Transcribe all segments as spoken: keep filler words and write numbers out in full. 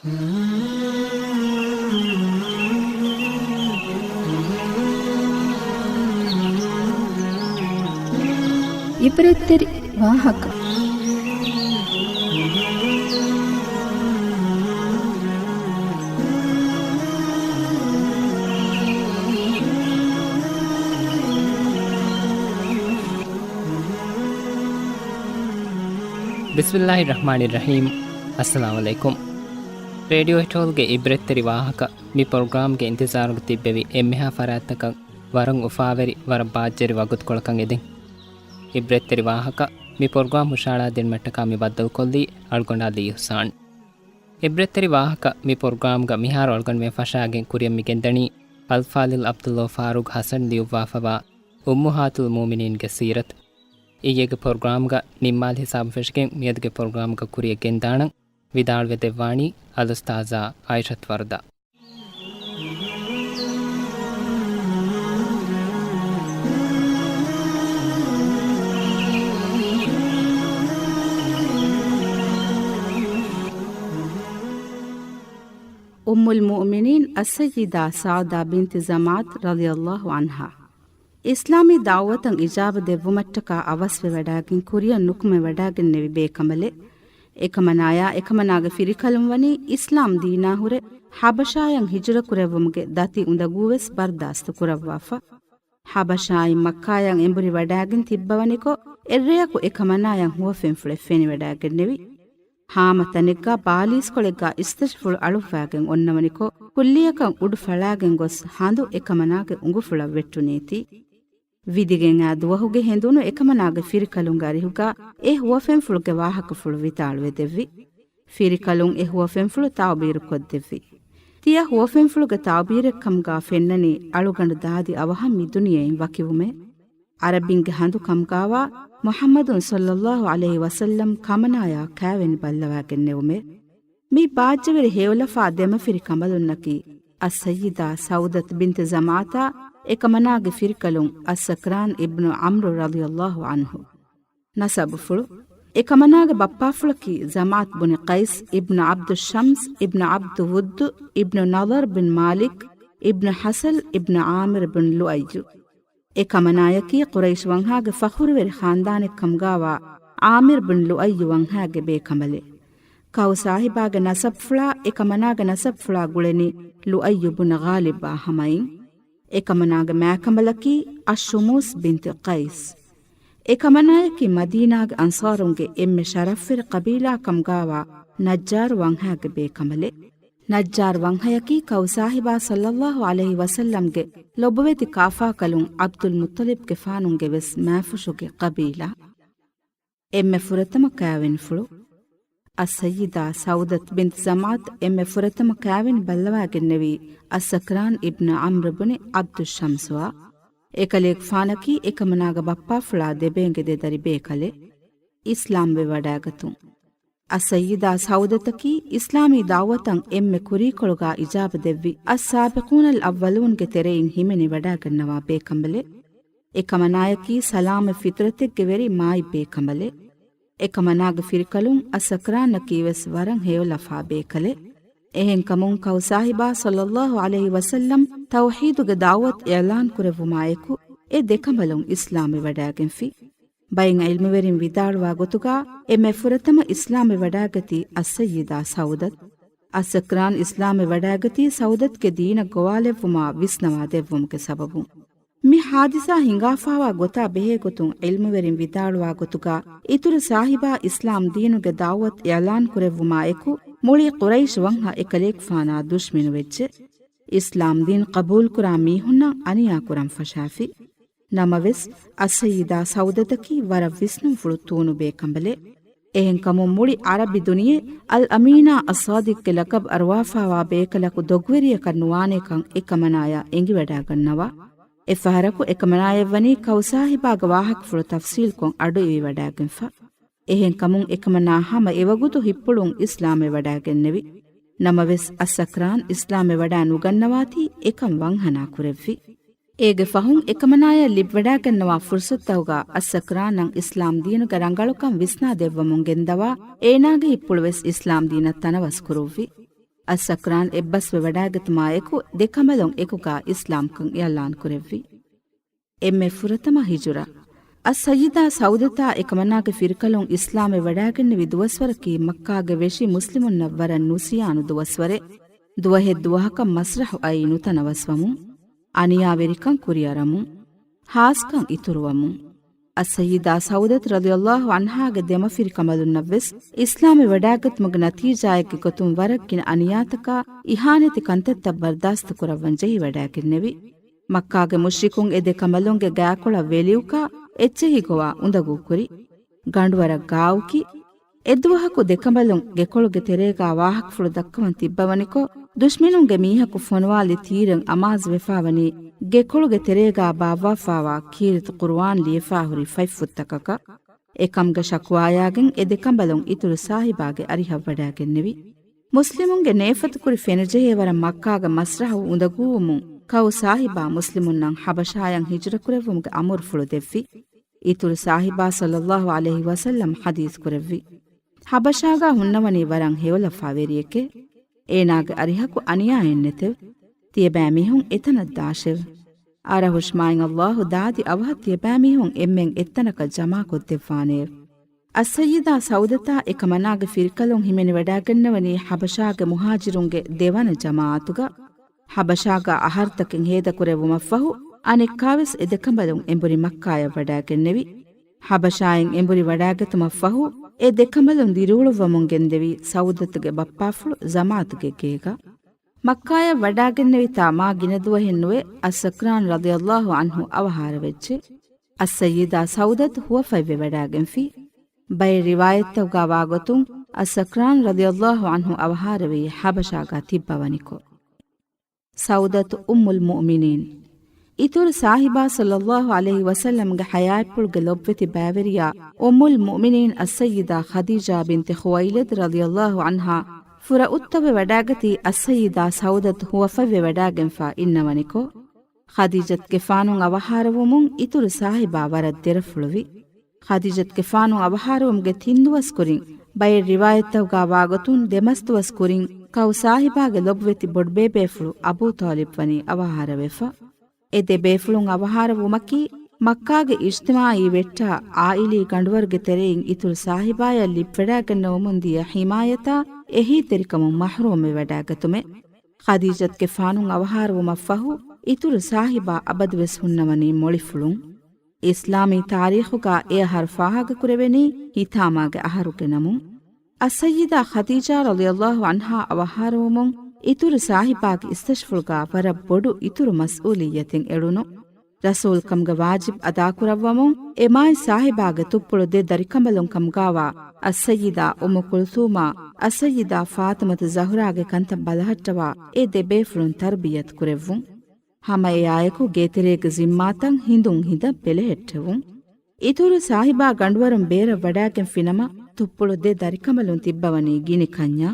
އިބްރަތްތެރި ވާހަކަ. ބިސްމިއްލާހި ރަޙްމާނި ރަޙީމް. އައްސަލާމު ޢަލައިކުމް. ރޭޑިއޯ ހިޓޯލްގެ އިބްރަތްތެރި ވާހަކަ މި ޕްރޮގްރާމްގެ އިންތިޒާރުގަ ތިއްބެވި އެންމެހާ ފަރާތްތަކަށް ވަރަށް އުފާވެރި، ވަރަށް ބާއްޖަވެރި ވަގުތުކޮޅަކަށް އެދެން. އިބްރަތްތެރި ވާހަކަ މި ޕްރޮގްރާމް ހުށަހަޅާ ދިނުމަށްޓަކާ މި ބައްދަލުކޮށްލީ އަޅުގަނޑު ޢަލީ އިޙްސާން. އިބްރަތްތެރި ވާހަކަ މި ޕްރޮގްރާމްގަ މިހާރު އަޅުގަނޑުމެން ފަށާގެން ކުރިއަށް މި ގެންދަނީ އަލްފާޟިލް ޢަބްދުﷲ ފާރޫޤް ޙަސަން ލިޔުއްވާފަވާ އުއްމުހާތުލް މުއުމިނީންގެ ސީރަތު. އިއްޔެގެ ޕްރޮގްރާމްގަ ނިންމާލި ހިސާބު ފެށިގެން މިއަދުގެ ޕްރޮގްރާމްގަ ކުރިއަށް ގެންދާނަން. ވިދާޅުވެދެއްވާނީ އަލްއުސްތާޛާ ޢާއިޝަތު ވަރުދާ. އުއްމުލް މުއުމިނީން އައްސައްޔިދާ ސަޢުދާ ބިންތި ޒަމްޢަތު ރަޟިޔަﷲ ޢަންހާ. އިސްލާމީ ދަޢުވަތަށް އިޖާބަ ދެއްވުމަށްޓަކާ އަވަސްވެވަޑާގެން ކުރިއަށް ނުކުމެވަޑާގެންނެވި ބޭކަނބަލެއް. އެކަމަނާޔާ އެކަމަނާގެ ފިރިކަލުން ވަނީ އިސްލާމް ދީނާހުރެ ޙަބަޝާޔަށް ހިޖުރަކުރެއްވުމުގެ ދަތި އުނދަގޫވެސް ބަރްދާސްތު ކުރައްވާފަ. ޙަބަޝާއިން މައްކާޔަށް އެނބުރި ވަޑާގެން ތިއްބަވަނިކޮށް، އެއްރެޔަކު އެކަމަނާޔަށް ހުވަފެންފުޅެއް ފެނިވަޑާގެންނެވި. ހާމަ ތަނެއްގަ ބާލީސްކޮޅެއްގަ އިސްތަށިފުޅު އަޅުއްވާގެން އޮންނަވަނިކޮށް، ކުއްލިއަކަށް އުޑު ފަޅާގެން ގޮސް ހަނދު އެކަމަނާގެ އުނގުފުޅަށް ވެއްޓުނީތީ. ވިދިގެން އާ ދުވަހުގެ ހެނދުނު އެކަމަނާގެ ފިރިކަލުންގެ އަރިހުގަ އެ ހުވަފެންފުޅުގެ ވާހަކަފުޅު ވިދާޅުވެދެއްވި. ފިރިކަލުން އެ ހުވަފެންފުޅު ތަޢުބީރު ކޮށްދެއްވި. ތިޔަ ހުވަފެންފުޅުގެ ތަޢުބީރެއް ކަމުގާ ފެންނަނީ އަޅުގަނޑު ދާދި އަވަހަށް މި ދުނިޔެއިން ވަކިވުމޭ. ޢަރަބިންގެ ހަނދު ކަމުގާވާ މުޙައްމަދު ޞައްލައްލާހު ޢަލައިހި ވަސައްލަމް ކަމަނާޔާ ކާވެނި ބައްލަވާގެންނެވުމޭ. މި ބާއްޖަވެރި ހެޔޮލަފާ ދެމަފިރި ކަނބަލުންނަކީ އައްސައްޔިދާ ސައުދަތު ބިންތު ޒަމްޢަތާ އެކަމަނާގެ ފިރިކަލުން އައްސަކްރާން އިބްނު ޢަމްރު ރަޟިޔަﷲ ޢަންހު. ނަސަބުފުޅު. އެކަމަނާގެ ބައްޕާފުޅަކީ ޒަމްޢަތު ބުނި ޤައިސް އިބްނު ޢަބްދުޝަމްސް އިބްނު ޢަބްދު ވުއްދު އިބްނު ނަޟަރު ބިން މާލިކް އިބްނު ޙަސަލް އިބްނު ޢާމިރު ބިން ލުއައްޔު. އެކަމަނާޔަކީ ޤުރައިޝް ވަންހާގެ ފަޚުރުވެރި ޚާންދާނެއްކަމުގާވާ ޢާމިރު ބިން ލުއައްޔު ވަންހާގެ ބޭކަނބަލެއް. ކައު ސާހިބާގެ ނަސަބުފުޅާ އެކަމަނާގެ ނަސަބުފުޅާ ގުޅެނީ ލުއައްޔު ބުން ޣާލިބާ ހަމައިން. އެކަމަނާގެ މާކަނބަލަކީ އައްޝުމޫސް ބިންތު ޤައިސް. އެކަމަނާޔަކީ މަދީނާގެ އަންޞާރުންގެ އެންމެ ޝަރަފްވެރި ޤަބީލާ ކަމުގާވާ ނައްޖާރު ވަންހާގެ ބޭކަނބަލެއް. ނައްޖާރު ވަންހަޔަކީ ކައު ސާހިބާ ޞައްލައްލާހު ޢަލައިހި ވަސައްލަމްގެ ލޮބުވެތި ކާފާކަލުން ޢަބްދުލް މުއްޠަލިބްގެފާނުންގެ ވެސް މާފުށުގެ ޤަބީލާ. އެންމެ ފުރަތަމަ ކާވެނިފުޅު. އައްސައްޔިދާ ސައުދަތު ބިންތު ޒަމްޢަތު އެންމެ ފުރަތަމަ ކާވެނި ބައްލަވާގެންނެވީ އައްސަކްރާން އިބްނު ޢަމްރު ބުނި ޢަބްދުޝަމްސުއާ. އެކަލޭގެފާނަކީ އެކަމަނާގެ ބައްޕާފުޅާ ދެބޭނގެ ދެދަރި ބޭކަލެއް. އިސްލާމްވެވަޑާގަތުން. އައްސައްޔިދާ ސައުދަތަކީ އިސްލާމީ ދަޢުވަތަށް އެންމެ ކުރީކޮޅުގާ އިޖާބަ ދެއްވި އައްސާބިޤޫނަލް އައްވަލޫންގެ ތެރެއިން ހިމެނިވަޑާގަންނަވާ ބޭކަނބަލެއް. އެކަމަނާޔަކީ ސަލާމަތް ފިޠުރަތެއްގެ ވެރި މާތް ބޭކަނބަލެއް. އެކަމަނާގެ ފިރިކަލުން އައްސަކްރާނަކީ ވެސް ވަރަށް ހެޔޮލަފާ ބޭކަލެއް. އެހެންކަމުން ކައު ސާހިބާ ޞައްލައްލާހު ޢަލައިހި ވަސައްލަމް ތައުޙީދުގެ ދަޢުވަތު އިޢުލާން ކުރެއްވުމާއެކު، އެ ދެކަނބަލުން އިސްލާމްވެވަޑާގެންފި. ބައެއް ޢިލްމުވެރިން ވިދާޅުވާ ގޮތުގާ، އެންމެ ފުރަތަމަ އިސްލާމްވެވަޑާގަތީ އައްސައްޔިދާ ސައުދަތު. އައްސަކްރާން އިސްލާމްވެވަޑާގަތީ ސައުދަތުގެ ދީނަށް ގޮވާލެއްވުމާ ވިސްނަވާ ދެއްވުމުގެ ސަބަބުން. މި ޙާދިސާ ހިނގާފާވާ ގޮތާ ބެހޭގޮތުން ޢިލްމުވެރިން ވިދާޅުވާ ގޮތުގާ، އިތުރު ސާހިބާ އިސްލާމް ދީނުގެ ދަޢުވަތު އިޢުލާން ކުރެއްވުމާ އެކު، މުޅި ޤުރައިޝް ވަންހަ އެކަލޭގެފާނާ ދުޝްމިނުވެއްޖެ. އިސްލާމް ދީން ޤަބޫލުކުރާ މީހުންނަށް އަނިޔާ ކުރަން ފަށާފި. ނަމަވެސް، އައްސައްޔިދާ ސައުދަތަކީ ވަރަށް ވިސްނުންފުޅު ތޫނު ބޭކަނބަލެއް. އެހެންކަމުން މުޅި ޢަރަބި ދުނިޔެ އަލްއަމީނާ އައްޞާދިޤްގެ ލަޤަބު އަރުވާފާވާ ބޭކަލަކު ދޮގުވެރިޔަކަށް ނުވާނޭކަން އެކަމަނާޔާ އެނގިވަޑާގަންނަވާ. އެފަހަރަކު އެކަމަނާޔަށްވަނީ ކައު ސާހިބާގެ ވާހަކަފުޅު ތަފްޞީލްކޮށް އަޑުއިވިވަޑާގެންފަ. އެހެންކަމުން އެކަމަނާ ހަމަ އެވަގުތު ހިއްޕުޅުން އިސްލާމްވެވަޑާގެންނެވި. ނަމަވެސް، އައްސަކްރާން އިސްލާމްވެވަޑާ ނުގަންނަވާތީ އެކަން ވަންހަނާ ކުރެއްވި. އޭގެ ފަހުން އެކަމަނާޔަށް ލިބިވަޑާގަންނަވާ ފުރުޞަތުތަކުގާ އައްސަކްރާނަށް އިސްލާމް ދީނުގެ ރަނގަޅުކަން ވިސްނާ ދެއްވަމުން ގެންދަވާ، އޭނާގެ ހިއްޕުޅުވެސް އިސްލާމް ދީނަށް ތަނަވަސް ކުރުއްވި. އައްސަކްރާން އެއްބަސްވެ ވަޑާގަތުމާއެކު ދެކަނބަލުން އެކުގަ އިސްލާމްކަން އިޢްލާން ކުރެއްވި. އެންމެ ފުރަތަމަ ހިޖުރަ. އައްސައްޔިދާ ސައުދަތާ އެކަމަނާގެ ފިރިކަލުން އިސްލާމެއް ވަޑާގެންނެވި ދުވަސްވަރަކީ މައްކާގެ ވެށި މުސްލިމުންނަށް ވަރަށް ނުސިޔާނު ދުވަސްވަރެއް. ދުވަހެއް ދުވަހަކަށް މަސްރަޙު އައީ ނުތަނަވަސްވަމުން، އަނިޔާވެރިކަން ކުރިއަރަމުން، ހާސްކަން އިތުރުވަމުން. އައްސައްޔިދާ ސައުދަތު ރަޟިޔަﷲ ޢަންހާގެ ދެމަފިރިކަމަލުންނަށްވެސް އިސްލާމެއް ވަޑާގަތުމުގެ ނަތީޖާއެއްގެ ގޮތުން ވަރަށް ގިނަ އަނިޔާތަކާ އިހާނެތި ކަންތައްތައް ބަރްދާސްތު ކުރައްވަން ޖެހިވަޑާގެންނެވި. މައްކާގެ މުޝްރިކުން އެ ދެ ކަނބަލުންގެ ގާކޮޅަށް ވެލިއުކާ އެއްޗެހި ގޮވާ އުނދަގޫ ކުރި. ގަނޑުވަރަށް ގާއުކި. އެއްދުވަހަކު ދެ ކަނބަލުން ގެކޮޅުގެ ތެރޭގާ ވާހަކަފުޅު ދައްކަވަން ތިއްބަވަނިކޮށް، ދުޝްމިނުންގެ މީހަކު ފޮނުވާލި ތީރެއް އަމާޒުވެފާވަނީ ގެކޮޅުގެ ތެރޭގާ ބާއްވާފާވާ ކީރިތި ޤުރުއާން ލިޔެފާ ހުރި ފަތް ފުއްތަކަކަށް. އެކަމުގެ ޝަކުވާޔާގެން އެ ދެ ކަނބަލުން އިތުރު ސާހިބާގެ އަރިހަށް ވަޑާގެންނެވި. މުސްލިމުންގެ ނޭފަތުކުރި ފެނިޖެހޭ ވަރަށް މައްކާގެ މަސްރަހު އުނދަގޫވުމުން ކައު ސާހިބާ މުސްލިމުންނަށް ޙަބަޝާޔަށް ހިޖުރަކުރެއްވުމުގެ އަމުރުފުޅު ދެއްވި. އިތުރު ސާހިބާ ޞައްލައްލާހު ޢަލައިހި ވަސައްލަމް ޙަދީޘް ކުރެއްވި. ޙަބަޝާގާ ހުންނަވަނީ ވަރަށް ހެޔޮލަފާ ވެރިއެކޭ. އޭނާގެ އަރިހަކު އަނިޔާއެއް ނެތެވެ. ތިޔަބައިމީހުން އެތަނަށް ދާށެވެ. އަރަހުށް މާތް ﷲ ދާދި އަވަހަށް ތިޔަބައިމީހުން އެންމެން އެއްތަނަކަށް ޖަމާކޮށްދެއްވާނެއެވެ. އައްސައްޔިދާ ސައުދަތާ އެކަމަނާގެ ފިރިކަލުން ހިމެނިވަޑާގެންނެވަނީ ޙަބަޝާގެ މުހާޖިރުންގެ ދެވަނަ ޖަމާޢަތުގަ. ޙަބަޝާގާ އަހަރުތަކެއް ހޭދަކުރެއްވުމަށްފަހު، އަނެއްކާވެސް އެ ދެ ކަނބަލުން އެނބުރި މައްކާޔަށް ވަޑާގެންނެވި. ޙަބަޝާއިން އެނބުރި ވަޑާގަތުމަށްފަހު، އެ ދެ ކަނބަލުން ދިރިއުޅުއްވަމުން ގެންދެވީ ސައުދަތުގެ ބައްޕާފުޅު ޒަމާތުގެ ގޭގަ. މައްކާޔަށް ވަޑާގެންނެވިތާ މާ ގިނަ ދުވަހެއް ނުވެ، އައްސަކްރާން ރަޟިޔަﷲ ޢަންހު އަވަހާރަވެއްޖެ. އައްސައްޔިދާ ސައުދަތު ހުވަފަތްވެ ވަޑާގެންފި. ބައެއް ރިވާޔަތްތަކުގާ ވާގޮތުން، އައްސަކްރާން ރަޟިޔަﷲ ޢަންހު އަވަހާރަވީ ޙަބަޝާގާ ތިއްބަވަނިކޮށް. ސައުދަތު އުއްމުލް މުއުމިނީން. އިތުރު ސާހިބާ ޞައްލައްލާހު ޢަލައިހި ވަސައްލަމްގެ ޙަޔާތްޕުޅުގެ ލޮބްވެތި ބައިވެރިޔާ އުއްމުލް މުއުމިނީން އައްސައްޔިދާ ޚަދީޖާ ބިންތި ޚުވައިލިދު ރަޟިޔަﷲ ޢަންހާ ފުރައުއްތަވެ ވަޑާގަތީ އައްސައްޔިދާ ސައުދަތު ހުވަފަތްވެ ވަޑާގެންފާ އިންނަވަނިކޮށް، ޚަދީޖަތުގެފާނު އަވަހާރަވުމުން އިތުރު ސާހިބާ ވަރަށް ދެރަފުޅުވި. ޚަދީޖަތުގެފާނު އަވަހާރަވުމުގެ ތިން ދުވަސް ކުރިން، ބައެއް ރިވާޔަތްތަކުގާ ވާގޮތުން ދެމަސް ދުވަސް ކުރިން، ކައު ސާހިބާގެ ލޮބުވެތި ބޮޑުބޭބޭފުޅު އަބޫ ޠާލިބް ވަނީ އަވަހާރަވެފަ. އެ ދެ ބޭފުޅުން އަވަހާރަވުމަކީ، މައްކާގެ އިޖްތިމާޢީ ވެއްޓާ ޢާއިލީ ގަނޑުވަރުގެ ތެރެއިން އިތުރު ސާހިބާޔަށް ލިބިވަޑާގަންނަވަމުން ދިޔަ ޙިމާޔަތާ އެހީތެރިކަމުން މަޙްރޫމްވެވަޑާގަތުމެއް. ޚަދީޖަތުގެފާނު އަވަހާރަވުމަށްފަހު، އިތުރު ސާހިބާ އަބަދުވެސް ހުންނަވަނީ މޮޅިފުޅުން. އިސްލާމީ ތާރީޚުގާ އެ އަހަރު ފާހަގަކުރެވެނީ ހިތާމާގެ އަހަރުގެ ނަމުން. އައްސައްޔިދާ ޚަދީޖާ ރަޟިޔަﷲ ޢަންހާ އަވަހާރަވުމުން އިތުރު ސާހިބާގެ އިސްތަށިފުޅުގާ ވަރަށް ބޮޑު އިތުރު މަސްއޫލިއްޔަތެއް އެޅުނު. ރަސޫލްކަމުގެ ވާޖިބް އަދާކުރައްވަމުން އެ މާތް ސާހިބާގެ ތުއްޕުޅު ދެ ދަރިކަނބަލުން ކަމުގާވާ އައްސައްޔިދާ އުއްމު ކުލްސޫމާ އައްސައްޔިދާ ފާޠިމަތު ޒަހުރާގެ ކަންތައް ބަލަހައްޓަވާ އެ ދެ ބޭފުޅުން ތަރުބިޔަތު ކުރެއްވުން. ހަމަ އެއާއެކު ގޭތެރޭގެ ޒިންމާތައް ހިނދުން ހިނދަށް ބެލެހެއްޓެވުން. އިތުރު ސާހިބާ ގަނޑުވަރުން ބޭރަށް ވަޑާގެންފިނަމަ، ތުއްޕުޅު ދެ ދަރިކަނބަލުން ތިއްބަވަނީ ގިނި ކަންޏާ.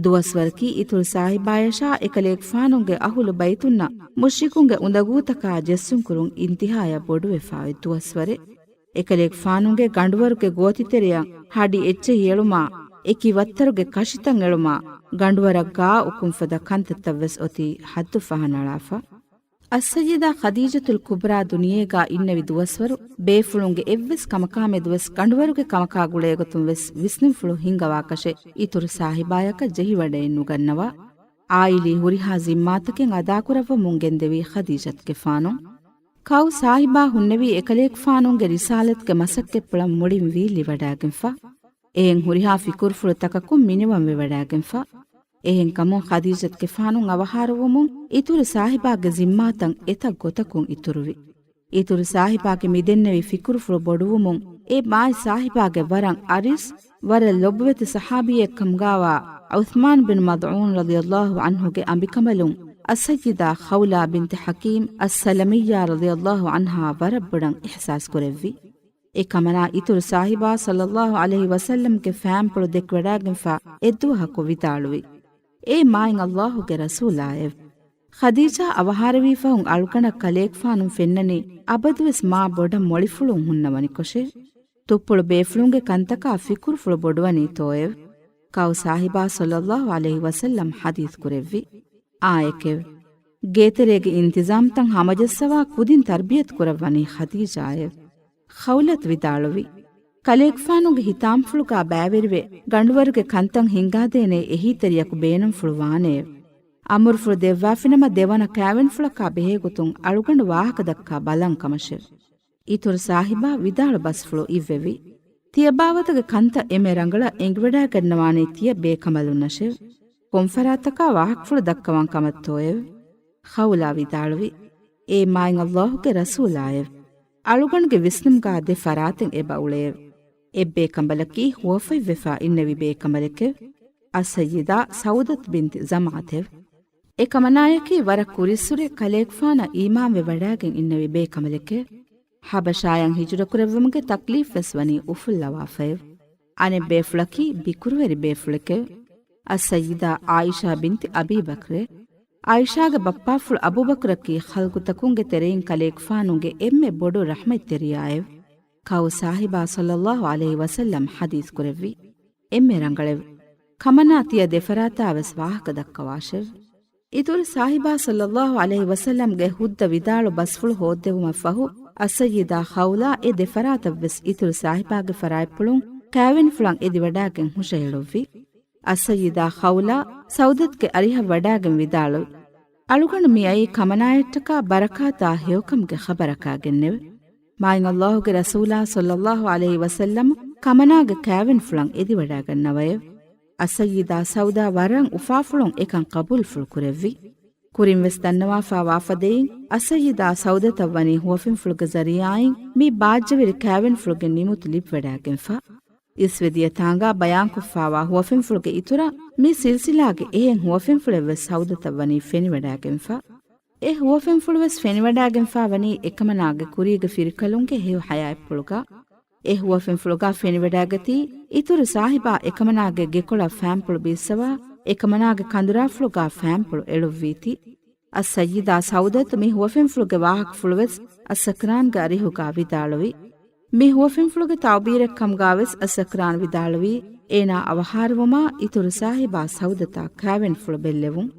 ދުވަސްވަރަކީ އިތުރު ސާހިބާޔަށާ އެކަލޭގެފާނުގެ އަހުލު ބައިތުންނަށް މުޝްރިކުންގެ އުނދަގޫތަކާ ޖެއްސުންކުރުން އިންތިހާޔަށް ބޮޑުވެފާ އޮތް ދުވަސްވަރެއް. އެކަލޭގެފާނުގެ ގަނޑުވަރުގެ ގޯތިތެރެއަށް ހަޑި އެއްޗެހި އެޅުމާ، އެކި ވައްތަރުގެ ކަށިތައް އެޅުމާ، ގަނޑުވަރަށް ގާ އުކުން ފަދަ ކަންތައްތައްވެސް އޮތީ ހައްދު ފަހަނަޅާފަ. އައްސައްޔިދާ ޚަދީޖަތުލް ކުބްރާ ދުނިޔޭގާ އިންނެވި ދުވަސްވަރު، ބޭފުޅުންގެ އެއްވެސް ކަމަކާމެދުވެސް ގަނޑުވަރުގެ ކަމަކާ ގުޅޭގޮތުން ވެސް ވިސްނުންފުޅު ހިންގަވާކަށެއް އިތުރު ސާހިބާޔަކަށް ޖެހިވަޑައެއް ނުގަންނަވާ. ޢާއިލީ ހުރިހާ ޒިންމާތަކެއް އަދާކުރައްވަމުން ގެންދެވީ ޚަދީޖަތުގެފާނު. ކައު ސާހިބާ ހުންނެވީ އެކަލޭގެފާނުގެ ރިސާލަތުގެ މަސައްކަތްޕުޅަށް މުޅިން ވީއްލިވަޑާގެންފަ. އެހެން ހުރިހާ ފިކުރުފުޅުތަކަކުން މިނިވަންވެވަޑާގެންފަ. އެހެންކަމުން ޚަދީޖަތުގެފާނު އަވަހާރަވުމުން އިތުރު ސާހިބާގެ ޒިންމާތައް އެތައް ގޮތަކުން އިތުރުވި. އިތުރު ސާހިބާގެ މިދެންނެވި ފިކުރުފުޅު ބޮޑުވުމުން އެ މާތް ސާހިބާގެ ވަރަށް އަރިސް، ވަރަށް ލޮބުވެތި ޞަޙާބީއެއްކަމުގާވާ ޢުޘްމާން ބިން މަޟްޢޫން ރަޟިޔަﷲ ޢަންހުގެ އަނބިކަނބަލުން އައްސައްޔިދާ ޚައުލާ ބިންތި ޙަކީމް އައްސަލަމިއްޔާ ރަޟިޔަﷲ ޢަންހާ ވަރަށް ބޮޑަށް އިޙްސާސް ކުރެއްވި. އެކަމަނާ އިތުރު ސާހިބާ ޞައްލައްލާހު ޢަލައިހި ވަސައްލަމްގެ ފާންޕުޅު ދެކިވަޑާގެންފާ އެއްދުވަހަކު ވިދާޅުވި، އޭ މާތް ﷲ ގެ ރަސޫލާއެވެ! ޚަދީޖާ އަވަހާރަވީފަހުން އަޅުގަނޑަށް ކަލޭގެފާނު ފެންނަނީ އަބަދުވެސް މާ ބޮޑަށް މޮޅިފުޅުން ހުންނަވަނިކޮށޭ. ތުއްޕުޅު ބޭފުޅުންގެ ކަންތަކާ ފިކުރުފުޅު ބޮޑުވަނީތޯއެވެ؟ ކައު ސާހިބާ ޞައްލައްލާހު ޢަލައިހި ވަސައްލަމް ޙަދީޘް ކުރެއްވި. އާއެކެވެ. ގޭތެރޭގެ އިންތިޒާމްތައް ހަމަޖައްސަވާ ކުދިން ތަރްބިޔަތު ކުރައްވަނީ ޚަދީޖާއެވެ. ޚައުލަތު ވިދާޅުވި، ކަލޭގެފާނުގެ ހިތާމަފުޅުގާ ބައިވެރިވެ، ގަނޑުވަރުގެ ކަންތައް ހިންގާދޭނެ އެހީތެރިޔަކު ބޭނުންފުޅު ވާނެއެވެ. އަމުރުފުޅު ދެއްވާފިނަމަ ދެވަނަ ކާވެންފުޅަކާ ބެހޭގޮތުން އަޅުގަނޑު ވާހަކަ ދައްކާ ބަލަން ކަމަށެވެ. އިތުރު ސާހިބާ ވިދާޅު ބަސްފުޅު އިއްވެވި. ތިޔަބާވަތުގެ ކަންތައް އެންމެ ރަނގަޅަށް އެނގިވަޑައިގަންނަވާނީ ތިޔަ ބޭކަނބަލުންނަށެވެ. ކޮންފަރާތަކާ ވާހަކަފުޅު ދައްކަވަން ކަމަށްތޯއެވެ؟ ޚައުލާ ވިދާޅުވި، އޭ މާތް ﷲ ގެ ރަސޫލާއެވެ. އަޅުގަނޑުގެ ވިސްނުމުގާ ދެ ފަރާތެއް އެބަ އުޅެއެވެ. އެއްބޭކަނބަލަކީ ހުވަފަތްވެފާ އިންނެވި ބޭކަނބަލެކެވެ. އައްސައްޔިދާ ސައުދަތު ބިންތި ޒަމްޢަތެވެ. އެކަމަނާޔަކީ ވަރަށް ކުރިއްސުރެ ކަލޭގެފާނަށް އީމާންވެ ވަޑައިގެން އިންނެވި ބޭކަނބަލެކެވެ. ޙަބަޝާޔަށް ހިޖުރަކުރެއްވުމުގެ ތަކްލީފްވެސް ވަނީ އުފުއްލަވާފައެވެ. އަނެއް ބޭފުޅަކީ ބިކުރުވެރި ބޭފުޅެކެވެ. އައްސައްޔިދާ ޢާއިޝާ ބިންތި އަބީ ބަކްރެވެ. ޢާއިޝާގެ ބައްޕާފުޅު އަބޫބަކްރަކީ ޚަލްޤުތަކުންގެ ތެރެއިން ކަލޭގެފާނުގެ އެންމެ ބޮޑު ރަޙްމަތްތެރިޔާއެވެ. ކައު ސާހިބާ ޞައްލައްލާހު ޢަލައިހި ވަސައްލަމް ޙަދީޘް ކުރެއްވި، އެންމެ ރަނގަޅެވެ. ކަމަނާ ތިޔަ ދެފަރާތާވެސް ވާހަކަ ދައްކަވާށެވެ. އިތުރު ސާހިބާ ޞައްލައްލާހު ޢަލައިހި ވަސައްލަމްގެ ހުއްދަ ވިދާޅު ބަސްފުޅު ހޯއްދެވުމަށްފަހު، އައްސައްޔިދާ ޚައުލާ އެ ދެފަރާތަށްވެސް އިތުރު ސާހިބާގެ ފަރާތްޕުޅުން ކާވެނިފުޅަށް އެދިވަޑައިގެން ހުށަހެޅުއްވި. އައްސައްޔިދާ ޚައުލާ ސައުދަތުގެ އަރިހަށް ވަޑައިގެން ވިދާޅުވި، އަޅުގަނޑު މިއައީ ކަމަނާޔަށްޓަކާ ބަރަކާތާ ހެޔޮކަމުގެ ޚަބަރަކާގެންނެވެ. މާތް ﷲ ގެ ރަސޫލާ ޞައްލައްލާހު ޢަލައިހި ވަސައްލަމް ކަމަނާގެ ކާވެނިފުޅަށް އެދިވަޑައިގަންނަވައެވެ. އައްސައްޔިދާ ސައުދާ ވަރަށް އުފާފުޅުން އެކަން ޤަބޫލުފުޅު ކުރެއްވި. ކުރިންވެސް ދަންނަވާފާ ވާފަދައިން، އައްސައްޔިދާ ސައުދަތަށް ވަނީ ހުވަފެންފުޅުގެ ޒަރީޢާއިން މި ބާއްޖަވެރި ކާވެނިފުޅުގެ ނިމުތު ލިބިވަޑައިގެންފަ. އިސްވެދިޔަ ތާނގާ ބަޔާންކޮށްފާވާ ހުވަފެންފުޅުގެ އިތުރަށް މި ސިލްސިލާގެ އެހެން ހުވަފެންފުޅެއްވެސް ސައުދަތަށް ވަނީ ފެނިވަޑައިގެންފަ. އެ ހުވަފެންފުޅުވެސް ފެނިވަޑައިގެންފާ ވަނީ އެކަމަނާގެ ކުރީގެ ފިރިކަލުންގެ ހެޔޮ ޙަޔާތްޕުޅުގަ. އެ ހުވަފެންފުޅުގަ ފެނިވަޑައިގަތީ، އިތުރު ސާހިބާ އެކަމަނާގެ ގެކޮޅަށް ފައިންޕުޅު ބީއްސަވާ، އެކަމަނާގެ ކަނދުރާފުޅުގަ ފައިންޕުޅު އެޅުއްވީތީ. އައްސައްޔިދާ ސައުދަތު މި ހުވަފެންފުޅުގެ ވާހަކަފުޅުވެސް އައްސަކްރާންގެ އަރިހުގަ ވިދާޅުވި. މި ހުވަފެންފުޅުގެ ތަޢުބީރެއް ކަމުގަވެސް އައްސަކްރާން ވިދާޅުވީ، އޭނާ އަވަހާރަވުމާ އިތުރު ސާހިބާ ސައުދަތާ ކާވެނިފުޅު ބެއްލެވުން.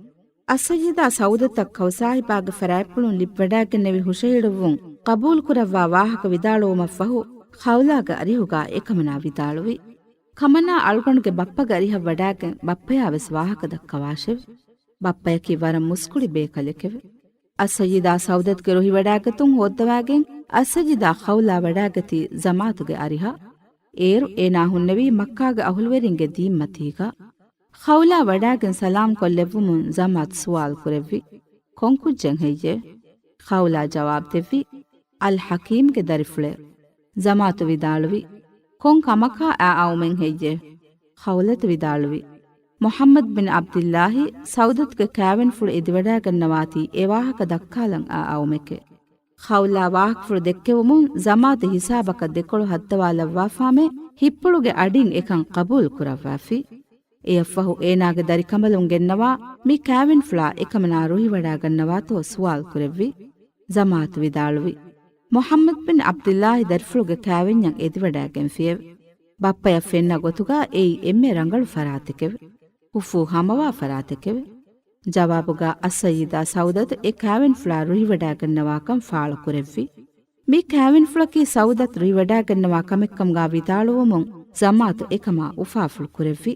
އައްސައްޔިދާ ސައުދަތަށް ކައު ސާހިބާގެ ފަރާތްޕުޅުން ލިބިވަޑައިގެންނެވި ހުށަހެޅުއްވުން ޤަބޫލުކުރައްވާ ވާހަކަ ވިދާޅުވުމަށްފަހު، ޚައުލާގެ އަރިހުގަ އެކަމަނާ ވިދާޅުވި. ކަމަނާ އަޅުގަނޑުގެ ބައްޕަގެ އަރިހަށް ވަޑައިގެން ބައްޕަޔާވެސް ވާހަކަ ދައްކަވާށެވެ. ބައްޕަޔަކީ ވަރަށް މުސްކުޅި ބޭކަލެކެވެ. އައްސައްޔިދާ ސައުދަތުގެ ރުހިވަޑައިގަތުން ހޯއްދަވާގެން އައްސައްޔިދާ ޚައުލާ ވަޑައިގަތީ ޒަމާތުގެ އަރިހަށް. އޭރު އޭނާ ހުންނެވީ މައްކާގެ އަހުލުވެރިންގެ ދީންމަތީގަ. ޚައުލާ ވަޑައިގެން ސަލާމް ކޮށްލެއްވުމުން ޒަމާތު ސުވާލު ކުރެއްވި، ކޮން ކުއްޖެއް ހެއްޔޭ؟ ޚައުލާ ޖަވާބު ދެއްވި، އަލް ޙަކީމްގެ ދަރިފުޅޭ. ޒަމާތު ވިދާޅުވި، ކޮން ކަމަކާ އައި އައުމެއް ހެއްޔޭ؟ ޚައުލަތު ވިދާޅުވި، މުޙައްމަދު ބިން ޢަބްދިއްލާހި ސައުދަތުގެ ކާވެނިފުޅު އެދިވަޑައިގަންނަވާތީ އެ ވާހަކަ ދައްކާލަން އައި އައުމެކޭ. ޚައުލާ ވާހަކަފުޅު ދެއްކެވުމުން ޒަމާތު ހިސާބަކަށް ދެކޮޅު ހައްދަވާލައްވާފާމެ ހިއްޕުޅުގެ އަޑިން އެކަން ޤަބޫލު ކުރައްވާފި. އެއަށްފަހު އޭނާގެ ދަރިކަނބަލުން ގެންނަވާ މި ކާވެނިފުޅާ އެކަމަނާ ރުހިވަޑައިގަންނަވާތޯ ސުވާލު ކުރެއްވި. ޒަމާތު ވިދާޅުވި، މުޙައްމަދު ބިން ޢަބްދިއްލާހި ދަރިފުޅުގެ ކާވެންޏަށް އެދިވަޑައިގެންފިއެވެ. ބައްޕަޔަށް ފެންނަ ގޮތުގަ އެއީ އެންމެ ރަނގަޅު ފަރާތެކެވެ. ކުފޫ ހަމަވާ ފަރާތެކެވެ. ޖަވާބުގަ އައްސައްޔިދާ ސައުދަތު އެ ކާވެނިފުޅާ ރުހިވަޑައިގަންނަވާކަން ފާޅުކުރެއްވި. މި ކާވެނިފުޅަކީ ސައުދަތު ރުހިވަޑައިގަންނަވާ ކަމެއްކަމުގަ ވިދާޅުވުމުން ޒަމާތު އެކަމާ އުފާފުޅު ކުރެއްވި.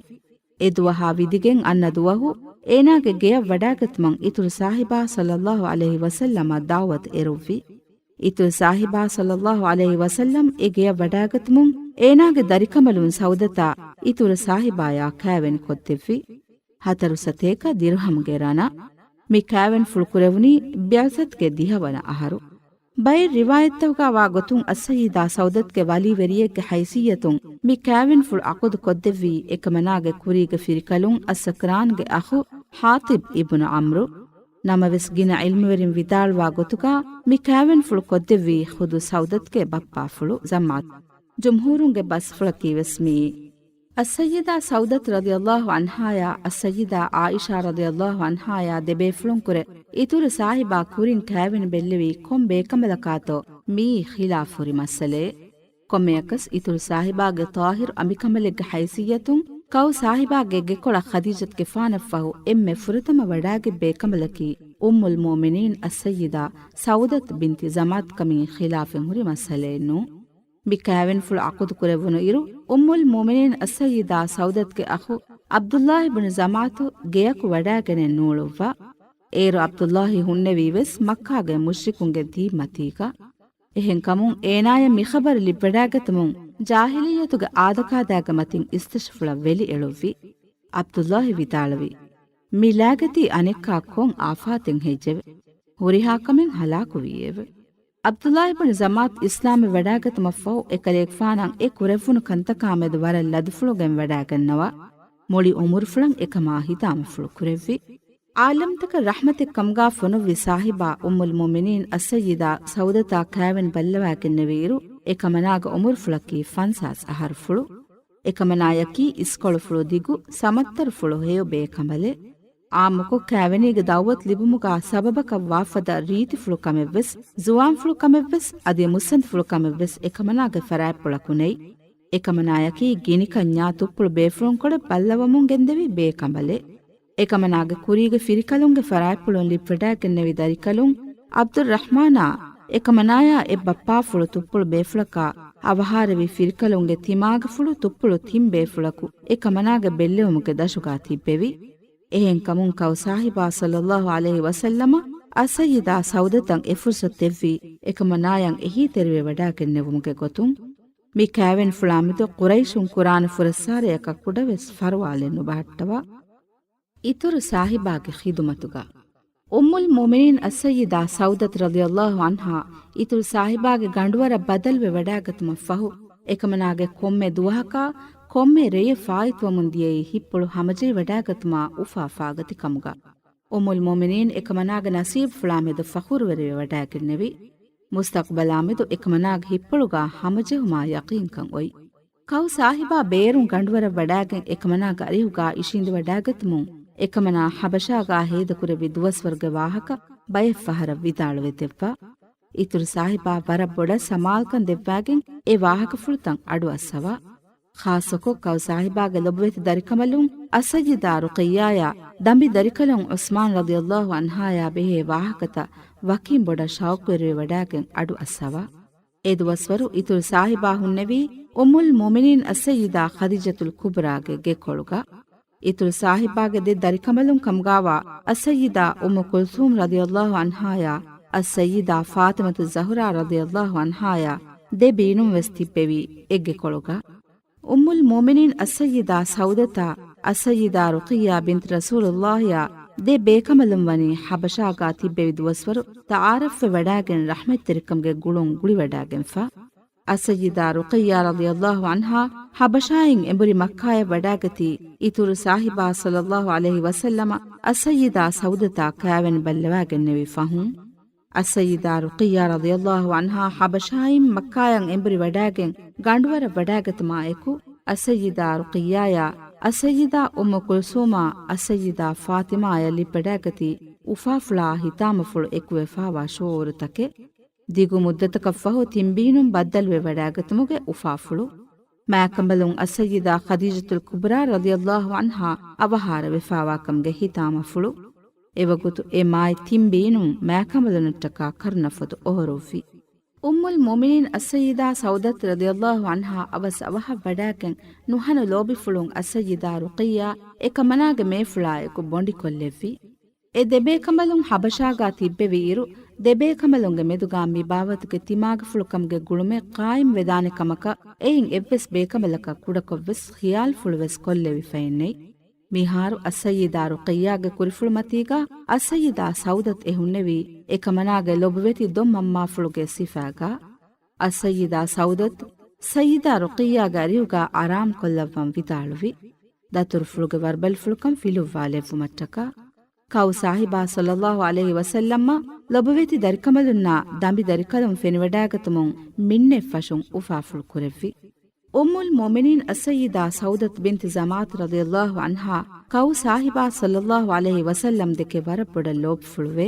އެ ދުވަހާ ވިދިގެން އަންނަ ދުވަހު އޭނާގެ ގެޔަށް ވަޑައިގަތުމަށް އިތުރު ސާހިބާ ޞައްލައްލާހު ޢަލައިހި ވަސައްލަމަށް ދަޢުވަތު އެރުއްވި. އިތުރު ސާހިބާ ޞައްލައްލާހު ޢަލައިހި ވަސައްލަމް އެ ގެޔަށް ވަޑައިގަތުމުން އޭނާގެ ދަރިކަނބަލުން ސައުދަތާ އިތުރު ސާހިބާޔާ ކާވެނި ކޮށްދެއްވި. ހަތަރު ސަތޭކަ ދިރުހަމްގެ ރަނަށް. މި ކާވެނިފުޅު ކުރެވުނީ ބިޢުސަތުގެ ދިހަވަނަ އަހަރު. ބައެއް ރިވާޔަތްތަކުގަ ވާ ގޮތުން އައްސައްޔިދާ ސައުދަތުގެ ވަލީވެރިއެއްގެ ހައިސިއްޔަތުން މި ކާވެނިފުޅު ޢަޤުދު ކޮށްދެއްވީ އެކަމަނާގެ ކުރީގެ ފިރިކަލުން އައްސަކްރާންގެ އަޚު ޙާޠިބް އިބްނު ޢަމްރު. ނަމަވެސް ގިނަ ޢިލްމުވެރިން ވިދާޅުވާ ގޮތުގަ މި ކާވެނިފުޅު ކޮށްދެއްވީ ޚުދު ސައުދަތުގެ ބައްޕާފުޅު ޒަމްޢަތު. ޖުމްހޫރުންގެ ބަސްފުޅަކީވެސް މިއީ. އައްސައްޔިދާ ސައުދަތު ރަޟިޔައްލާހު ޢަންހާޔާ އައްސައްޔިދާ ޢާއިޝާ ރަޟިޔައްލާހު ޢަންހާޔާ ދެބޭފުޅުންކުރެ އިތުރު ސާހިބާ ކުރިން ކާވެނި ބެއްލެވީ ކޮން ބޭކަނބަލަކާތޯ މިއީ ޚިލާފު ހުރި މައްސަލައެއް. ކޮންމެއަކަސް އިތުރު ސާހިބާގެ ޠާހިރު އަނބިކަނބަލެއްގެ ހައިސިއްޔަތުން ކައު ސާހިބާގެ ގެކޮޅަށް ޚަދީޖަތުގެފާނަށްފަހު އެންމެ ފުރަތަމަ ވަޑާގެ ބޭކަނބަލަކީ އުއްމުލް މުއުމިނީން އައްސައްޔިދާ ސައުދަތު ބިންތި ޒަމާތު ކަމީ ޚިލާފެއް ހުރި މައްސަލައެއް ނޫން. މި ކާވެނިފުޅު އަޤުދު ކުރެވުނު އިރު، އުއްމުލް މުއުމިނީން އައްސައްޔިދާ ސައުދަތުގެ އަޚު ޢަބްދުﷲ ބުނު ޒަމާތު ގެޔަކު ވަޑާގެނެއް ނޫޅުއްވާ. އޭރު ޢަބްދުﷲ ހުންނެވީ ވެސް މައްކާގެ މުޝްރިކުންގެ ދީން މަތީގަ. އެހެންކަމުން އޭނާޔަށް މި ޚަބަރު ލިބިވަޑާގަތުމުން ޖާހިލިއްޔަތުގެ އާދަކާދާގެ މަތިން އިސްތަށިފުޅަށް ވެލި އެޅުއްވި. ޢަބްދުﷲ ވިދާޅުވި، މި ލާގަތީ އަނެއްކާ ކޮން އާފާތެއް ހެއްޔެވެ؟ ހުރިހާ ކަމެއް ހަލާކުވީއެވެ. ޢަބްދުﷲ ބުނު ޒަމާތު އިސްލާމްވެ ވަޑާގަތުމަށްފަހު އެކަލޭގެފާނަށް އެ ކުރެއްވުނު ކަންތަކާމެދު ވަރަށް ލަދުފުޅުގެން ވަޑާގަންނަވާ. މުޅި އުމުރުފުޅަށް އެކަމާ ހިތާމަފުޅު ކުރެއްވި. ޢާލަމްތަކަށް ރަޙްމަތެއް ކަމުގާ ފޮނުއްވި ސާހިބާ އުއްމުލް މުއުމިނީން އައްސައްޔިދާ ސައުދަތާ ކާވެނި ބައްލަވާގެންނެވި އިރު، އެކަމަނާގެ އުމުރުފުޅަކީ ފަންސާސް އަހަރުފުޅު. އެކަމަނާޔަކީ އިސްކޮޅުފުޅު ދިގު، ސަމައްތަރުފުޅު ހެޔޮ ބޭކަނބަލެއް. އާއްމުކޮށް ކާވެނީގެ ދަޢުވަތު ލިބުމުގާ ސަބަބަކަށް ވާފަދަ ރީތިފުޅު ކަމެއްވެސް، ޒުވާންފުޅު ކަމެއްވެސް، އަދި މުއްސަނދިފުޅު ކަމެއްވެސް އެކަމަނާގެ ފަރާތްޕުޅަކު ނެތް. އެކަމަނާޔަކީ ގިނިކަންޏާ ތުއްޕުޅު ބޭފުޅުންކޮޅެއް ބައްލަވަމުން ގެންދެވި ބޭކަނބަލެއް. އެކަމަނާގެ ކުރީގެ ފިރިކަލުންގެ ފަރާތްޕުޅުން ލިބިވަޑާގެންނެވި ދަރިކަލުން ޢަބްދުއްރަޙްމާނާ އެކަމަނާޔާ އެއްބައްޕާފުޅު ތުއްޕުޅު ބޭފުޅަކާ އަވަހާރަވި ފިރިކަލުންގެ ތިމާގެފުޅު ތުއްޕުޅު ތިން ބޭފުޅަކު އެކަމަނާގެ ބެއްލެވުމުގެ ދަށުގާ ތިއްބެވި. އެހެންކަމުން ކައު ސާހިބާ ޞައްލައްލާހު ޢަލައިހި ވަސައްލަމަ އައްސައްޔިދާ ސައުދަތަށް އެ ފުރުޞަތު ދެއްވީ އެކަމަނާޔަށް އެހީތެރިވެ ވަޑާގެންނެވުމުގެ ގޮތުން. މި ކާވެނިފުޅާމެދު ޤުރައިޝުން ކުރާނެ ފުރައްސާރަޔަކަށް ކުޑަވެސް ފަރުވާލެއް ނުބަހައްޓަވާ. އިތުރު ސާހިބާގެ ޚިދުމަތުގަ. އުއްމުލް މުއުމިނީން އައްސައްޔިދާ ސައުދަތު ރަޟިޔައްލާހު ޢަންހާ އިތުރު ސާހިބާގެ ގަނޑުވަރަށް ބަދަލުވެ ވަޑާގަތުމަށްފަހު، އެކަމަނާގެ ކޮންމެ ދުވަހަކާ ކޮންމެ ރެޔެއް ފާއިތުވަމުން ދިޔައީ ހިތްޕުޅު ހަމަޖެހިވަޑާގަތުމާ އުފާ ފާގަތި ކަމުގަ. އުއްމުލް މުއުމިނީން އެކަމަނާގެ ނަސީބުފުޅާމެދު ފަޚުރުވެރިވެ ވަޑާގެންނެވި. މުސްތަޤްބަލާމެދު އެކަމަނާގެ ހިތްޕުޅުގާ ހަމަޖެހުމާ ޔަޤީންކަން އޮތް. ކައު ސާހިބާ ބޭރުން ގަނޑުވަރަށް ވަޑާގެން އެކަމަނާގެ އަރިހުގާ އިށީނދެވަޑާގަތުމުން، އެކަމަނާ ޙަބަޝާގާ ހޭދަކުރެއްވި ދުވަސްވަރުގެ ވާހަކަ ބައެއްފަހަރަށް ވިދާޅުވެ ދެއްވާ. އިތުރު ސާހިބާ ވަރަށް ބޮޑަށް ސަމާލުކަން ދެއްވާގެން އެ ވާހަކަފުޅުތައް އަޑުއައްސަވާ. ޚާއްޞަކޮށް ކައު ސާހިބާގެ ލޮބުވެތި ދަރިކަނބަލުން އައްސައްޔިދާ ރުޤިއްޔާޔާ ދަނބި ދަރިކަލުން ޢުސްމާން ރަޟިޔައްލާހު ޢަންހާޔާ ބެހޭ ވާހަކަތައް ވަކިން ބޮޑަށް ޝައުޤުވެރިވެ ވަޑާގެން އަޑުއައްސަވާ. އެ ދުވަސްވަރު އިތުރު ސާހިބާ ހުންނެވީ އުއްމުލް މުއުމިނީން އައްސައްޔިދާ ޚަދީޖަތުލް ކުބްރާގެ ގެކޮޅުގަ. އިތުރު ސާހިބާގެ ދެ ދަރިކަނބަލުން ކަމުގާވާ އައްސައްޔިދާ އުއްމު ކުލްސޫމް ރަޟިޔައްލާހު ޢަންހާޔާ އައްސައްޔިދާ ފާޠިމަތު ޒަހުރާ ރަޟިޔައްލާހު ޢަންހާޔާ ދެ ބީނުން ވެސް ތިއްބެވީ އެ ގެކޮޅުގަ. އުއްމުލް މުއުމިނީން އައްސައްޔިދާ ސައުދަތާ، އައްސައްޔިދާ ރުޤިއްޔާ ބިންތު ރަސޫލުﷲ ޔާ ދެ ބޭކަނބަލުން ވަނީ ޙަބަޝާގާ ތިއްބެވި ދުވަސްވަރު ތަޢާރަފްވެ ވަޑާގެން ރަޙްމަތްތެރިކަމުގެ ގުޅުން ގުޅިވަޑާގެންފަ. އައްސައްޔިދާ ރުޤިއްޔާ ރަޟިޔަﷲ ޢަންހާ ޙަބަޝާއިން އެނބުރި މައްކާޔަށް ވަޑާގަތީ، އިތުރު ސާހިބާ ޞައްލަﷲ ޢަލައިހި ވަސައްލަމަ އައްސައްޔިދާ ސައުދަތާ ކާވެނި ބައްލަވާގެންނެވި ފަހުން. އައްސައްޔިދާ ރުޤިއްޔާ ރަޟިޔަﷲ ޢަންހާ ޙަބަޝާއިން މައްކާޔަށް އެނބުރި ވަޑާގެން ގަނޑުވަރަށް ވަޑާގަތުމާ އެކު، އައްސައްޔިދާ ރުޤިއްޔާޔާ، އައްސައްޔިދާ އުއްމު ކުލްސޫމާ، އައްސައްޔިދާ ފާޠިމާޔަށް ލިބިވަޑާގަތީ އުފާފުޅާ ހިތާމަފުޅު އެކުވެފާވާ ޝުޢޫރުތަކެއް. ދިގު މުއްދަތަކަށްފަހު ތިންބީނުން ބައްދަލުވެ ވަޑާގަތުމުގެ އުފާފުޅު. މާކަނބަލުން އައްސައްޔިދާ ޚަދީޖަތުލް ކުބްރާ ރަޟިޔަﷲ ޢަންހާ އަވަހާރަވެފާވާކަމުގެ ހިތާމަފުޅު. އެވަގުތު އެ މާތް ތިން ބީނުން މާކަނބަލުންނަށްޓަކާ ކަރުނަފޮދު އޮހޮރުއްވި. އުއްމުލް މުއުމިނީން އައްސައްޔިދާ ސައުދަތު ރަޟިޔަﷲ ޢަންހާ އަވަސް އަވަހަށް ވަޑާގެން ނުހަނު ލޯބިފުޅުން އައްސައްޔިދާ ރުޤިއްޔާ އެކަމަނާގެ މޭފުޅާއެކު ބޮނޑިކޮށްލެއްވި. އެ ދެބޭކަނބަލުން ޙަބަޝާގާ ތިއްބެވި އިރު، ދެބޭކަނބަލުންގެ މެދުގާ މިބާވަތުގެ ތިމާގެފުޅު ކަމުގެ ގުޅުމެއް ޤާއިމްވެދާނެ ކަމަކަށް އެއިން އެއްވެސް ބޭކަނބަލަކަށް ކުޑަކޮށްވެސް ޚިޔާލުފުޅުވެސް ކޮށްލެވިފައެއްނެތް. މިހާރު އައްސައްޔިދާ ރުޤިއްޔާގެ ކުރިފުޅުމަތީގާ އައްސައްޔިދާ ސައުދަތު އެ ހުންނެވީ އެކަމަނާގެ ލޮބުވެތި ދޮންމަންމާފުޅުގެ ސިފާގާ. އައްސައްޔިދާ ސައުދަތު ސައްޔިދާ ރުޤިއްޔާގެ އަރިހުގާ އަރާމްކޮށްލައްވަން ވިދާޅުވި. ދަތުރުފުޅުގެ ވަރުބަލިފުޅުކަން ފިލުއްވާލެއްވުމަށްޓަކާ. ކައު ސާހިބާ ޞައްލަﷲ ޢަލައިހި ވަސައްލަމަށް ލޮބުވެތި ދަރިކަނބަލުންނާ ދަނބި ދަރިކަލުން ފެނިވަޑާގަތުމުން މިންނެއް ފަށުން އުފާފުޅު ކުރެއްވި. އުއްމުލް މުއުމިނީން އައްސައްޔިދާ ސައުދަތު ބިންތި ޒަމާތު ރަޟިޔަﷲ ޢަންހާ ކައު ސާހިބާ ޞައްލަﷲ ޢަލައިހި ވަސައްލަމް ދެކެ ވަރަށް ބޮޑަށް ލޯބިފުޅުވެ،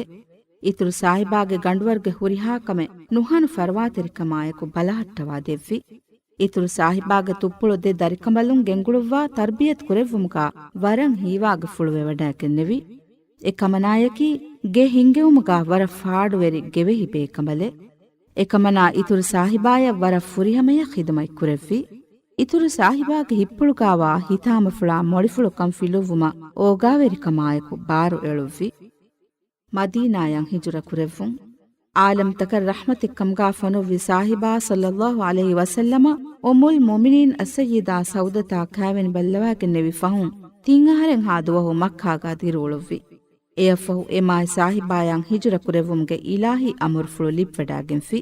އިތުރު ސާހިބާގެ ގަނޑުވަރުގެ ހުރިހާ ކަމެއް ނުހަނު ފަރުވާތެރިކަމާއެކު ބަލަހައްޓަވާ ދެއްވި. އިތުރު ސާހިބާގެ ތުއްޕުޅު ދެ ދަރިކަނބަލުން ގެންގުޅުއްވާ ތަރްބިޔަތު ކުރެއްވުމުގާ ވަރަށް ހީވާގިފުޅުވެވަޑައިގެންނެވި. އެކަމަނާޔަކީ، ގެ ހިންގެވުމުގާ ވަރަށް ފާޑުވެރި ގެވެހި ބޭކަނބަލެއް. އެކަމަނާ އިތުރު ސާހިބާޔަށް ވަރަށް ފުރިހަމަޔަށް ޚިދުމަތް ކުރެއްވި. އިތުރު ސާހިބާގެ ހިއްޕުޅުގާވާ ހިތާމަފުޅާ މޮޅިފުޅުކަން ފިލުއްވުމަށް އޯގާވެރިކަމާއެކު ބާރު އެޅުއްވި. މަދީނާޔަށް ހިޖުރަ ކުރެއްވުން. ޢާލަމްތަކަށް ރަޙްމަތެއްކަމުގާ ފޮނުއްވި ސާހިބާ ޞައްލައްލާހު ޢަލައިހި ވަސައްލަމަ އުއްމުލް މުއުމިނީން އައްސައްޔިދާ ސައުދަތާ ކާވެނި ބައްލަވާގެންނެވި ފަހުން، ތިން އަހަރެއްހާ ދުވަހު މައްކާގާ ދިރިއުޅުއްވި. އެއަށްފަހު އެ މާތް ސާހިބާޔަށް ހިޖުރަ ކުރެއްވުމުގެ އިލާހީ އަމުރުފުޅު ލިބިވަޑައިގެންފި.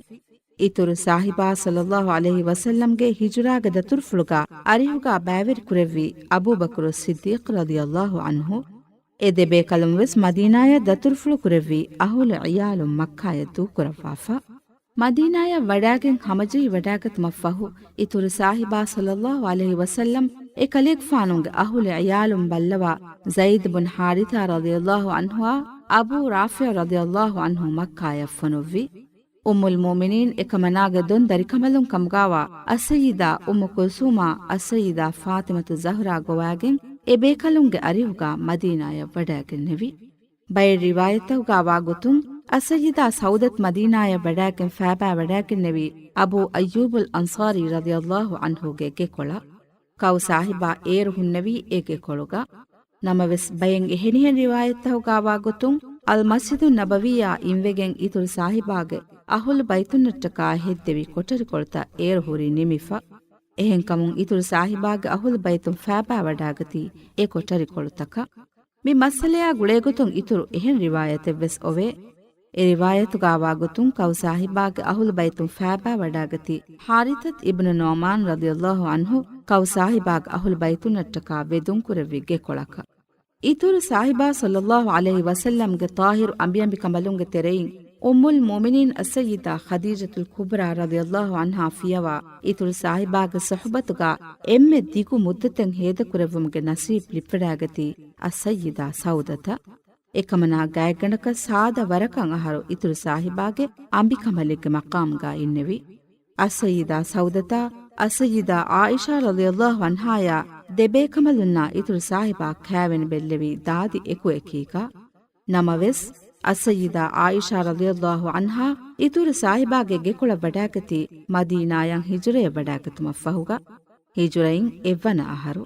އިތުރު ސާހިބާ ޞައްލައްލާހު ޢަލައިހި ވަސައްލަމްގެ ހިޖުރާގެ ދަތުރުފުޅުގާ އަރިހުގާ ބައިވެރިކުރެއްވީ އަބޫބަކުރު ޞިއްދީޤް ރަޟިޔައްލާހު ޢަންހު. އެ ދެބޭކަލުން ވެސް މަދީނާޔަށް ދަތުރުފުޅު ކުރެއްވީ އަހުލު ޢިޔާލުން މައްކާޔަށް ދޫކުރައްވާފަ. މަދީނާޔަށް ވަޑައިގެން ހަމަޖެހިވަޑައިގަތުމަށްފަހު، އިތުރު ސާހިބާ ޞައްލައްލާހު ޢަލައިހި ވަސައްލަމް އެ ކަލޭގެފާނުގެ އަހުލު ޢިޔާލުން ބައްލަވާ، ޒައިދު ބުން ޙާރިޘާ ރަޟިޔައްލާހު ޢަންހުއާ އަބޫ ރާފިޢު ރަޟިޔައްލާހު ޢަންހު މައްކާޔަށް ފޮނުއްވި. އުއްމުލް މުއުމިނީން އެކަމަނާގެ ދޮން ދަރިކަނބަލުން ކަމުގާވާ އައްސައްޔިދާ އުއްމު ކުލްސޫމާ އައްސައްޔިދާ ފާޠިމަތު ޒަހްރާ ގޮވާގެން އެ ބޭކަލުންގެ އަރިހުގާ މަދީނާޔަށް ވަޑައިގެންނެވި. ބައެއް ރިވާޔަތްތަކުގާ ވާގޮތުން، އައްސައްޔިދާ ސައުދަތު މަދީނާޔަށް ވަޑައިގެން ފައިބާވަޑައިގެންނެވީ އަބޫ އައްޔޫބުލް އަންޞާރީ ރަޟިޔައްލާހު ޢަންހުގެ ގެކޮޅަށް. ކައު ސާހިބާ އޭރު ހުންނެވީ އެ ގެކޮޅުގަ. ނަމަވެސް، ބައެއް އެހެނިހެން ރިވާޔަތްތަކުގާ ވާގޮތުން، އަލް މަސްޖިދު ނަބަވީއާ އިންވެގެން އިތުރު ސާހިބާގެ އަހުލު ބައިތުންނަށްޓަކާ ހެއްދެވި ކޮޓަރިކޮޅުތައް އޭރު ހުރީ ނިމިފަ. އެހެންކަމުން އިތުރު ސާހިބާގެ އަހުލު ބައިތުން ފައިބާވަޑައިގަތީ އެ ކޮޓަރިކޮޅުތަކަށް. މި މައްސަލަޔާ ގުޅޭގޮތުން އިތުރު އެހެން ރިވާޔަތެއްވެސް އޮވޭ. އެ ރިވާޔަތުގާ ވާގޮތުން ކައު ސާހިބާގެ އަހުލު ބައިތުން ފައިބާވަޑައިގަތީ ޙާރިޘަތު އިބްނު ނުޢުމާން ރަޟިޔައްލާހު ޢަންހު ކައު ސާހިބާގެ އަހުލު ބައިތުންނަށްޓަކާ ވެދުންކުރެއްވި ގެކޮޅަކަށް. އިތުރު ސާހިބާ ޞައްލައްލާހު ޢަލައިހި ވަސައްލަމްގެ ޠާހިރު އަނބިއަނބިކަނބަލުންގެ ތެރެއިން އުއްމުލް މުއުމިނީން އައްސައްޔިދާ ޚަދީޖަތުލް ކުބްރާ ރަޟިޔައްލާހު ޢަންހާ ފިޔަވާ އިތުރު ސާހިބާގެ ޞުޙުބަތުގާ އެންމެ ދިގު މުއްދަތެއް ހޭދަކުރެއްވުމުގެ ނަސީބު ލިބިވަޑައިގަތީ އައްސައްޔިދާ ސައުދަތަށް. އެކަމަނާ ގާތްގަނޑަކަށް ސާދަ ވަރަކަށް އަހަރު އިތުރު ސާހިބާގެ އަނބިކަނބަލެއްގެ މަޤާމުގާ އިންނެވި. އައްސައްޔިދާ ސައުދަތާ އައްސައްޔިދާ ޢާއިޝާ ރަޟިޔައްލާހު ޢަންހާޔާ ދެބޭކަނބަލުންނާ އިތުރު ސާހިބާ ކާވެނި ބެއްލެވީ ދާދި އެކުއެކީގަ. ނަމަވެސް، އައްސައްޔިދާ ޢާއިޝާ ރަޟިޔައްލާހު ޢަންހާ އިތުރު ސާހިބާގެ ގެކޮޅަށް ވަޑައިގަތީ މަދީނާޔަށް ހިޖުރަޔަށް ވަޑައިގަތުމަށްފަހުގަ. ހިޖުރައިން އެއްވަނަ އަހަރު.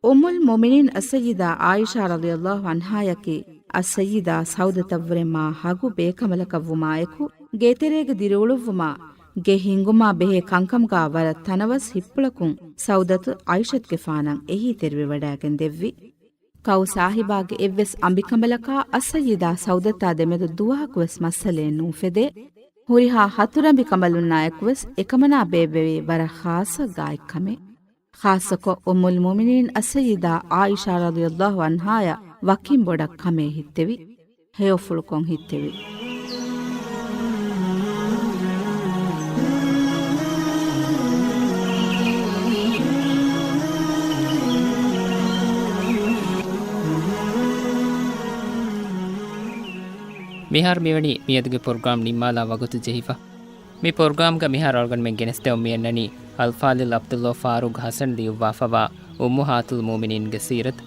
އުއްމުލް މުއުމިނީން އައްސައްޔިދާ ޢާއިޝާ ރަޟިޔައްލާހު ޢަންހާޔަކީ އައްސައްޔިދާ ސައުދަތަށްވުރެ މާ ހަގު ބޭކަނބަލަކަށްވުމާއެކު، ގޭތެރޭގެ ދިރިއުޅުއްވުމާ، ގެ ހިންގުމާ ބެހޭ ކަންކަމުގާ ވަރަށް ތަނަވަސް ހިއްޕުޅަކުން ސައުދަތު ޢައިޝަތުގެފާނަށް އެހީތެރިވެވަޑައިގެން ދެއްވި. ކައު ސާހިބާގެ އެއްވެސް އަނބިކަނބަލަކާ އައްސައްޔިދާ ސައުދަތާ ދެމެދު ދުވަހަކުވެސް މައްސަލައެއް ނޫފެދޭ. ހުރިހާ ހަތުރަނބިކަނބަލުންނާއެކުވެސް އެކަމަނާ ބޭއްވެވީ ވަރަށް ޚާއްޞަ ގާތްކަމެއް. ޚާއްޞަކޮށް އުއްމުލް މުއުމިނީން އައްސައްޔިދާ ޢާއިޝާ ރަޟިޔައްލާހު ޢަންހާޔަށް ވަކިން ބޮޑަށް ކަމޭ ހިތްތެވި. ހެޔޮފުޅުކޮށް ހިތްތެވި. މިހާރު މިވަނީ މިއަދުގެ ޕްރޮގްރާމް ނިންމާލާ ވަގުތު ޖެހިފަ. މި ޕްރޮގްރާމްގަ މިހާރު އަޅުގަނޑުމެން ގެނެސްދެވުން މިއަންނަނީ އަލްފާޟިލް ޢަބްދުﷲ ފާރޫޤް ޙަސަން ލިޔުއްވާފަވާ އުއްމުހާތުލް މުއުމިނީންގެ ސީރަތު.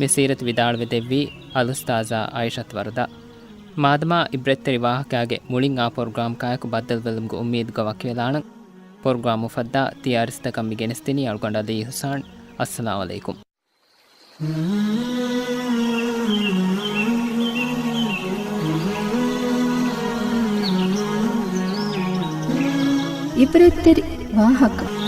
މި ސީރަތު ވިދާޅުވެ ދެއްވީ އަލްއުސްތާޛާ ޢާއިޝަތު ވަރުދާ. މާދަމާ އިބްރަތްތެރި ވާހަކައިގެ މުޅިން އާ ޕްރޮގްރާމްގާއެކު ބައްދަލުވެލުމުގެ އުއްމީދުގަ ވަކިވެލާނަން. ޕްރޮގްރާމް އުފައްދާ ތިޔަ އަރިސްތަކަށް މި ގެނެސްދިނީ އަޅުގަނޑު ޢަލީ އިޙުސާން. އައްސަލާމު ޢަލައިކުމް. އިބްރަތްތެރި ވާހަކަ.